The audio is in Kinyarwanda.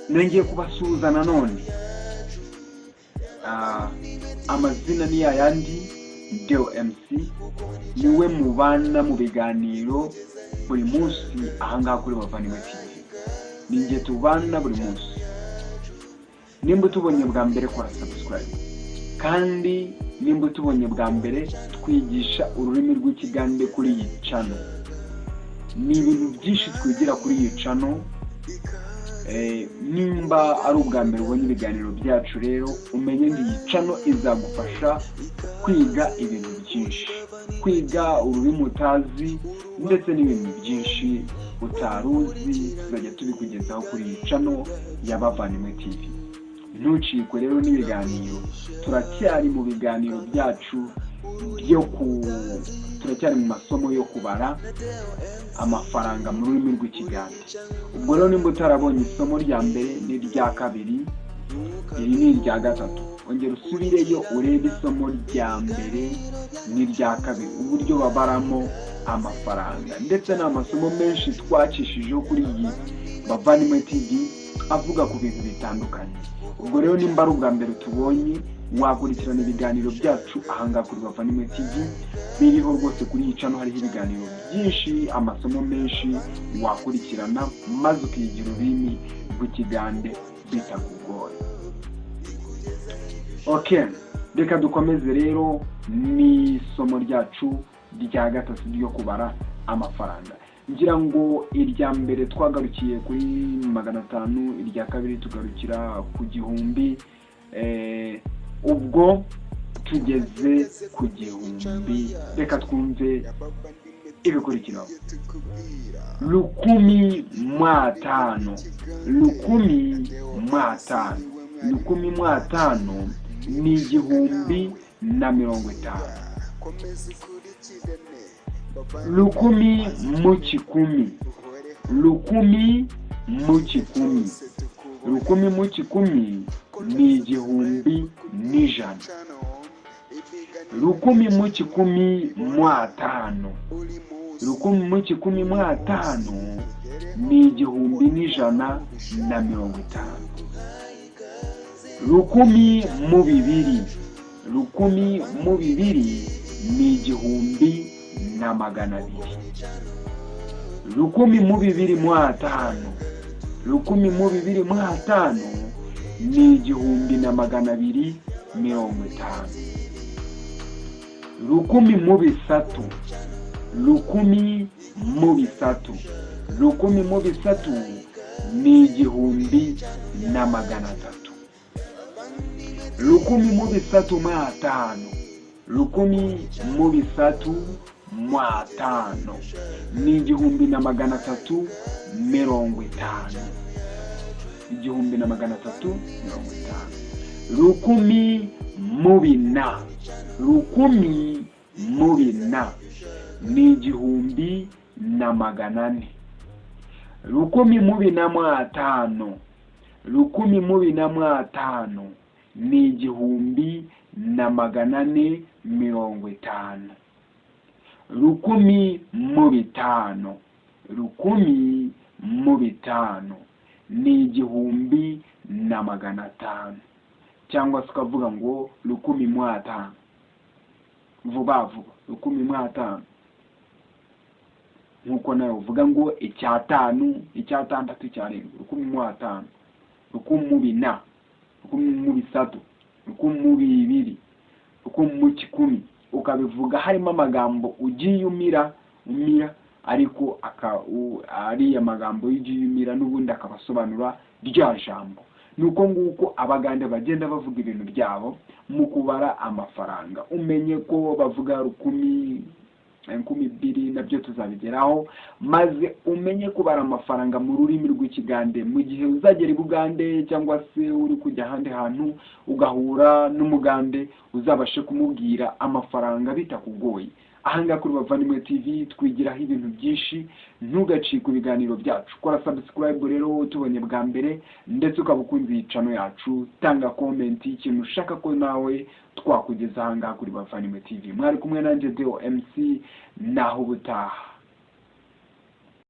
Nongeye kubasuhuza nanone. Amazina ni yayandi, Deo MC, niwe mubana mu biganiro buri munsi ahangaha kuri Bavandimwe TV. Ni njye tubana buri munsi. Nimba utubonye bwa mbere, kora subscribe. Kandi nimba utubonye bwa mbere, twigisha ururimi rw'Ikigande kuri iyi channel. Ni ibintu byinshi twigira kuri iyi channel. Nimba ari ubwa mbere ubonye ibiganiro byacu rero, umenye ngo iyi channel izagufasha kwiga ibintu byinshi, kwiga ururimi utazi ndetse n'ibintu byinshi utari uzi, tuzajya tubikugezaho kuri iyi channel ya Bavandimwe TV. Ntucikwe rero n'ibiganiro. Turacyari mu biganiro byacu byo ku turacyari mu masomo yo kubara amafaranga mu rurimi rw'Ikigande. Ubwo rero nimba utarabonye isomo rya mbere n'irya kabiri, iri ni irya gatatu. Ongera usubireyo urebe isomo rya mbere n'irya kabiri, uburyo babaramo amafaranga, ndetse n'amasomo menshi twacishijeho kuri iyi Bavandimwe TV avuga ku bintu bitandukanye. Ubwo rero nimba ari ubwa mbere tubonye, wakurikirana ibiganiro byacu ahangaha kuri Bavandimwe TV. Biriho rwose kuri iyi channel, hariho ibiganiro byinshi, amasomo menshi wakurikirana maze ukigira ururimi rw'Ikigande bitakugoye. Okay, reka dukomeze rero n'isomo ryacu rya gatatu ryo kubara amafaranga. Ngira ngo irya mbere twagarukiye kuri 500, irya kabiri tugarukira ku 1000. Ubwo tugeze ku 1000, reka twumve ibikurikiraho. 15, 15, 15 ni 1050. 100, 100, 100 ni 1100. 115, 115 ni 1150. 2,000, 2,000 ni 1200. 2,025, 2,025 ni 1250. 13, 13, 13 ni 1300. 135, 135 ni 1350, 1350. 14, 14 ni 1400. 14,5, 14,5 ni 1450. 15, 15 ni 1500, cyangwa se ukavuga ngo 15 vuba vuba, 15, nk'uko nawe uvuga ngo icyatanu, icyatandatu, icyarindwi. 15, 14, 13, 12, 10, ukabivuga harimo amagambo ugiye umira umira, ariko ariya magambo ugiye umira n'ubundi akaba asobanura rya jambo. Ni uko nguko Abagande bagenda bavuga ibintu byabo mu kubara amafaranga. Umenye ko bavuga rukumi, 20, nabyo tuzabigeraho, maze umenye kubara amafaranga mu rurimi rw'Ikigande. Mu gihe uzagera i Bugande cyangwa se uri kujya ahandi hantu ugahura n'Umugande, uzabashe kumubwira amafaranga bitakugoye. Ahangaha kuri Bavandimwe TV twigiraho ibintu byinshi. Ntugacike ibiganiro byacu. Kora subscribe rero tubonye bwa mbere, ndetse ukaba ukunze iyi channel yacu. Tanga comment ikintu ushaka ko nawe twakugeza ahangaha kuri Bavandimwe TV. Mwari kumwe nanjye Deo MC, naho ubutaha.